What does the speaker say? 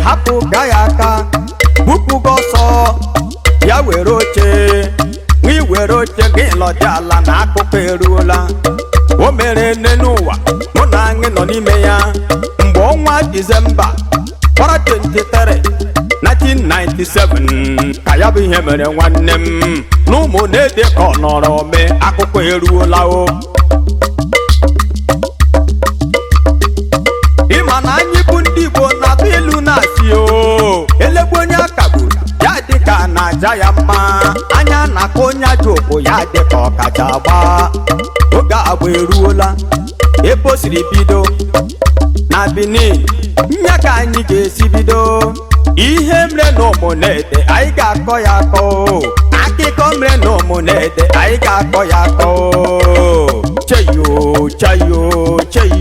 Hapụ gaa ya aka bupụ gị ọsọ ya were oche nwa iwere oche gị lọdị ala na akụkọ eruola. O mere nne n'ụwa mụ na anyị nọ n'ime ya mgbe ọnwa Disemba gbara 23 1997 ka ya bụ ihe mere. Nwanne m, na Ụmụnede ka ọ nọrọ mee. Akụkọ eruola o. Ịma na anyị bụ ndị Igbo na-atụ ilu na-asị o, elegbu onye akagburu ya dị ka na-aja ya mma, anya na-akọ onye ajọ okpo ya dị ka ọkacha agba. Oge agba eruola ebe o siri bido na Benin nya ka anyị ga-esi bido. Ihe mere na Ụmụnede, anyị ga-akọ ya akọ o. Akụkọ mere na Ụmụnede, anyị ga-akọ ya akọ o. Cheyo, cheyo, cheyo.